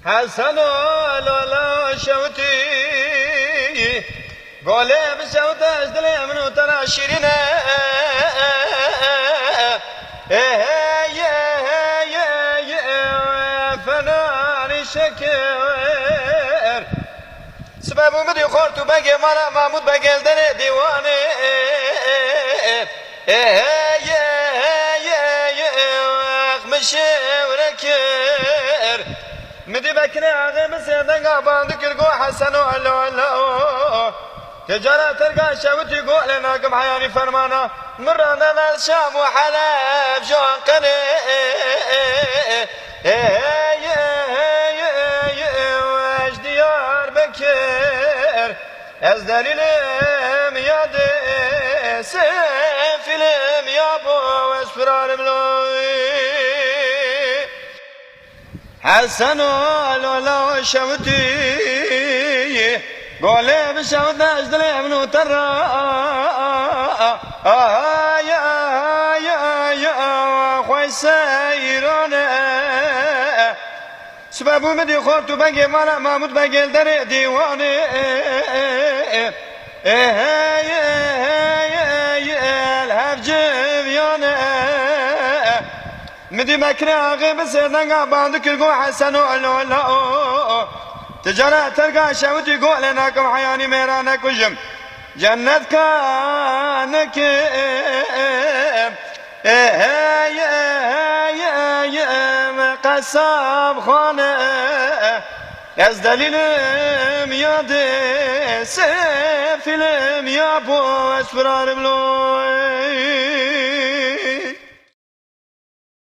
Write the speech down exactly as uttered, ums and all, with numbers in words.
Hesen û Lola şewtî, golê bi şewte ji dilê min û te re şîrîn e. Ê hey, ê hey, ê hey, ê, fenanî şekir. Sibe bû min dî xort û begê mala Mahmûd Begê li derê dîwanê. Ê hey, ê hey, ê hey, ê, wext min şêwre kir. Min dî Bekirê axê min sêrdenga band kir, got, Hesen û Lola. Têcara terka şewitî, got, lê nakim heyanî fermana. Min rande vel Şam û Heleb ji Anqerê. Ê hey, ê hey, ê hey, ê, weş Diyarbekir. Ez delîlim ya dê, sefîlim ya bo, ez firarim lo. Hesen û Lola şewtî, golê bi şewte ji dilê min û te re. Ay, ay, ay, xwey seyran e. Sibe bû min dî xort û begê mala Mahmûd Begê li derê dîwanê. Ê hey, ê hey, ê, li hev civiyan e. Min dî Bekirê axê bi sêrdenga band kir, got, Hesen û Lola. Têcara terka şewitî, got, lê nakim heyanî mêra nekujim. Cennet ka nekim. Ê hey, ê hey, ê hey, qesab xane. Ez delîlim ya dê, sefîlim ya bo, ez firarim lo.